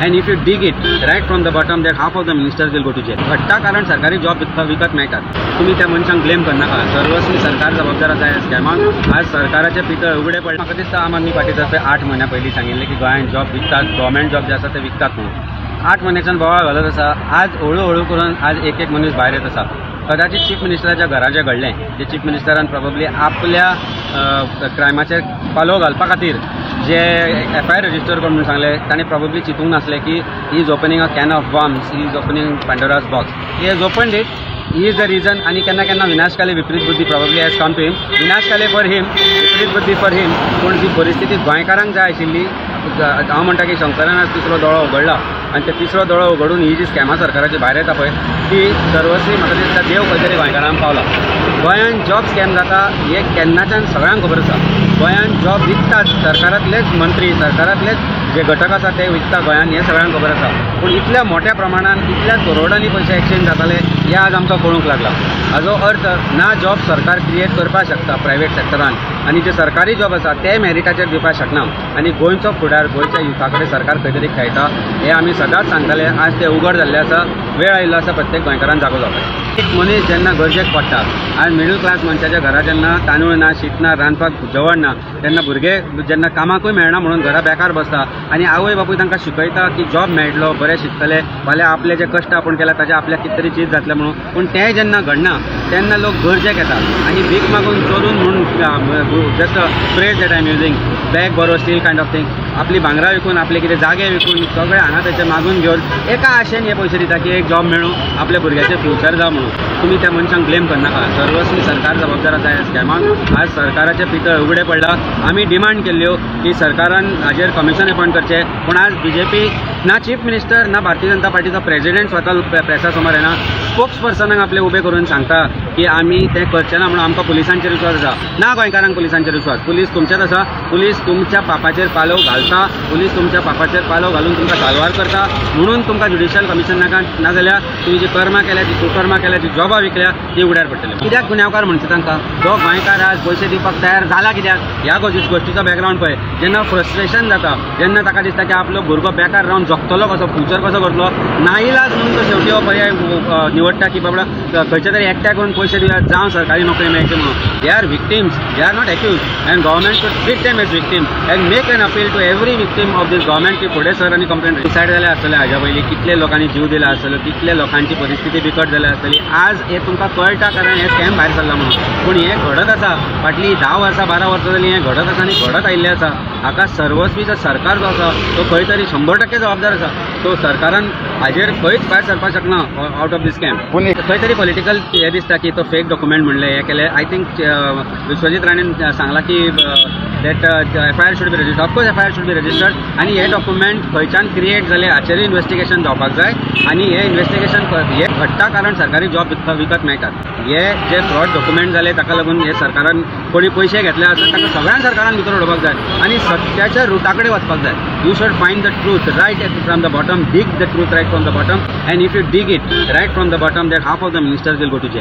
And if you dig it right from the bottom, that half of the ministers will go to jail. घडटा कारण सरकारी job विकत मेळटात. तुमी त्या मनशांक ब्लेम करनाका. सर्वस्वी सरकार जबाबदार आसा ह्या स्कॅमाक. आज सरकाराचे पितळ उगडे पडले. म्हाका दिसता आम आदमी पार्टी तर्फे 8 म्हयन्या पयलीं सांगिल्लें की गोंयांत जॉब विकतात, गव्हर्मेंट जॉब जे आसा ते विकतात म्हणून. 8 म्हयन्याच्यान बोवाळ घालत आसा. आज हळू हळू करून आज एक एक मनीस भायर येत आसा. कदाचित चीफ मिनिस्टराच्या घरा जें घडलें जे चीफ मिनिस्टरान प्रॉबब्ली आपल्या क्रायमाचेर पालोव घालपा खातीर जे एफआयआर रजिस्टर कर म्हणून सांगलें, ताणें प्रॉबब्ली चिंतूंक नासलें की he is opening a can of worms, he is opening Pandora's box. He has opened it, he is the reason. आनी केन्ना केन्ना विनाशकाले विपरीत बुद्धी probably has come to him. विनाशकाले for him, विपरीत बुद्धी फॉर हिम. पूण जी परिस्थिती गोंयकारांक जाय आशिल्ली, हांव म्हणटा की शंकरान आज तिसरो दोळो उगडला आनी ते तिसरो दोळो उगडून ही जी स्कॅमां सरकाराची भायर येता पळय ती सर्वस्वी म्हाका दिसता देव खंय तरी गोंयकारांक पावला. गोंयांत जॉब स्कॅम जाता हें केन्नाच्यान सगळ्यांक खबर आसा. गोंयांत जॉब विकतात, सरकारांतलेच मंत्री, सरकारांतलेच जे घटक आसा ते विकता गोंयांत, हें सगळ्यांक खबर आसा. पूण इतल्या मोठ्या प्रमाणान इतल्या करोडांनी पयशे एक्सचेंज जाताले हें आज आमकां कळूंक लागला. हाजो अर्थ ना जॉब सरकार क्रिएट करपाक शकता प्रायवेट सेक्टरान, आनी जे सरकारी जॉब आसा ते मेरिटाचेर दिवपाक शकना. आनी गोंयचो फुडार गोंयच्या युथा कडेन सरकार खंय तरी खेळटा हें आमी सदांच सांगताले. आज ते उगड जाल्लें आसा. वेळ आयिल्लो आसा प्रत्येक गोंयकारान जागो जावपाक. एक मनीस जेन्ना गरजेक पडटा, आज मिडल क्लास मनशाच्या घरा जेन्ना तांदूळ ना, शीत ना, रांदपाक जेवण ना, तेन्ना भुरगे जेन्ना कामाकूय मेळना म्हणून घरा बेकार बसता आनी आवय बापूय तांकां शिकयता की जॉब मेळटलो, बरें शिकतले, फाल्यां आपले जे कश्ट आपूण केला ताजे आपल्याक कितें तरी चीज जातलें म्हणून. पूण तें जेन्ना घडना तेन्ना लोक गरजेक येता आनी भीक मागून चोरून म्हणून, just phrase that I am using, bag borrow steal kind of thing, आपली भांगरां विकून, आपले कितें जागे विकून, सगळे हांगा थंयचे मागून घेवन एका आशेन हे पयशे दिता की एक जॉब मेळूं, आपल्या भुरग्याचें फ्युचर जावं म्हणून. तुमी त्या मनशांक ब्लेम करनाका. सर्वस्वी सरकार जबाबदार आसा ह्या स्कॅमाक. आज सरकाराचे पितळ उगडे पडला. आमी डिमांड केल्ल्यो की सरकारान हाजेर कमिशन अपॉयंट करचें, पूण आज बीजेपी ना चीफ मिनिस्टर ना भारतीय जनता पार्टीचो प्रेजिडेंट स्वता प्रेसा समोर येना, स्पोक्स पर्सनाक आपले उबे करून सांगता की आमी तें करचे ना म्हणून. आमकां पुलिसांचेर विश्वास आसा ना, गोंयकारांक पुलिसांचेर विश्वास. पुलीस तुमचेच आसा, पुलीस तुमच्या पापाचेर पालोव घालता, पुलीस तुमच्या पापाचेर पालोव घालून तुमकां साल्वार करता. म्हणून तुमकां ज्युडिशियल कमिशन नाका, नाजाल्यार तुमी जी कर्मां केल्या, जी कुकर्मां केल्या, जी जॉबां विकल्या ती उगड्यार पडटली. कित्याक गुन्यांवकार म्हणचे तांकां? जो गोंयकार आज पयशे दिवपाक तयार जाला कित्याक? ह्या गोश्टीचो बॅकग्रावंड पळय. जेन्ना फ्रस्ट्रेशन जाता, जेन्ना ताका दिसता की आपलो भुरगो बेकार रावन जगतलो कसो, फ्युचर कसो करतलो, नाईलाज म्हणून तो शेवटी हो पर्याय निवडटा की बाबा खंयच्या तरी एकट्या करून पयशे दिवया, जावं सरकारी नोकरी मेळची म्हणून. They are victims, they are not accused, and government should treat them as victim and make an appeal to every victim of this government की फुडें सर आनी कंप्लेन. सुसायड जाले आसतले हाज्या पयलीं, कितले लोकांनी जीव दिला आसतलो, कितले लोकांची परिस्थिती बिकट जाल्या आसतली. आज हें तुमकां कळटा कारण हें स्कॅम भायर सरला म्हणून. पूण हें घडत आसा फाटलीं 10 वर्सां 12 वर्सां जालीं हें घडत आसा आनी घडत आयिल्लें आसा. हाका सर्वस्वी जो सरकार जो आसा तो खंय तरी 100% जबाबदार आसा. सो सरकारान हाजेर खंयच भायर सरपाक शकना आवट ऑफ दीस स्कॅम. पूण खंय तरी पॉलिटिकल हें दिसता की तो फेक डॉक्युमेंट म्हणलें हें केलें. I think Vishwajit राणेन सांगलां की that FIR should be registered. Of course FIR should be registered. आनी हे डॉक्युमेंट खंयच्यान क्रिएट जाले हाचेरूय इन्वेस्टिगेशन जावपाक जाय. आनी हे इन्वेस्टिगेशन हे घडटा कारण सरकारी जॉब विकत मेळटात. हे जे फ्रॉड डॉक्युमेंट जाले ताका लागून हे सरकारान कोणी पयशे घेतले आसत ताका सगळ्यां सरकारान भितर उडोवपाक जाय आनी सत्याच्या रुटा कडेन वचपाक जाय. You should find the truth right from the bottom, dig the truth right from the bottom, and if you dig it right from the bottom, that half of the ministers will go to jail.